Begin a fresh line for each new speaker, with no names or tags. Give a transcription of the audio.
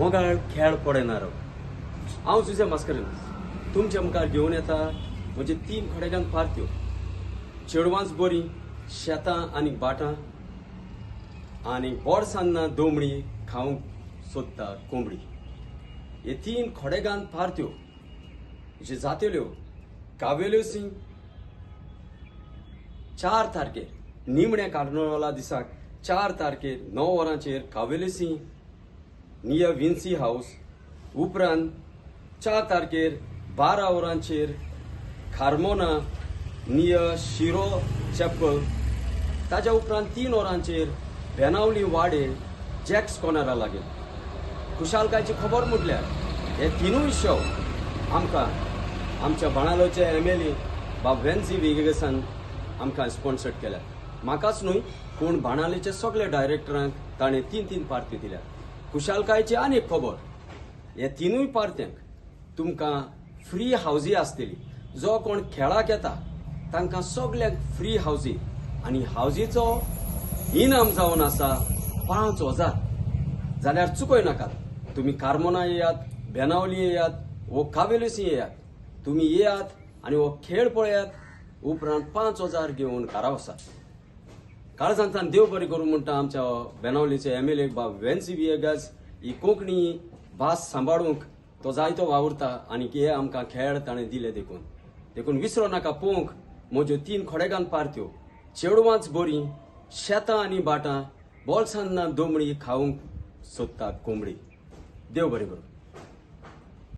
मोगाळ खेळ पळयणार. हांव जुजे मास्करेन्हस तुमच्या मुखार घेवन येता म्हणजे तीन खडेगान पार्ट्यो. चेडवांच बरी शेतां आनी भाटां आनी बोडसान्ना दोमडी खावंक सोदता कोंबडी. हे तीन खडेगान पार्ट्यो जे जातेल्यो कावेल्योसी 4 तारखेर निमण्या कार्नवाला दिसाक 4 तारखेर 9 वरांचेर कावेलेसी नियर विन्सी हाऊस. उपरांत 4 तारखेर 12 वरांचेर खारमोना नियर शिरो चॅपल. ताज्या उपरांत 3 वरांचेर बेनावली वाडे जॅक्स कॉर्नरा लागीं. खुशालकायची खबर म्हटल्यार हे तिनूय शो आमकां आमच्या बाणालोचे एमएलए बाब वेन्सी विगेसान आमकां स्पॉन्सर्ड केल्या. म्हाकाच न्हय पूण बाणालेचे सगळे डायरेक्टरांक ताणें 3-3 पार्टी दिल्या. खुशालकायची आनी एक खबर, हे तिनूय पार्ट्यांक तुमकां फ्री हावजी आसतली. जो कोण खेळाक येता तांकां सगल्यांक फ्री हावजी आनी हावजीचो इनाम जावन आसा 5000. जाल्यार चुकय नाकात, तुमी कार्मोना येयात, बेनावली येयात वो कावेलुसी येयात. तुमी येयात आनी हो खेळ पळयात, उपरांत 5000 घेवन घरा वचात. काळजांतल्यान देव बरें करूं म्हणटा आमच्या बेनावलीचे एमएलए बाब वेन्सी विएगास ही कोंकणी भास सांबाळूंक तो जायतो वावुरता आनी हे आमकां खेळ ताणें दिले. देखून देखून विसरो नाका पोवंक म्हज्यो 3 खडेगान पार्ट्यो. चेडवांच बरीं शेतां आनी भाटां, बोल्सांना दोमडी खावंक सोदता कोंबडी. देव बरें करूं.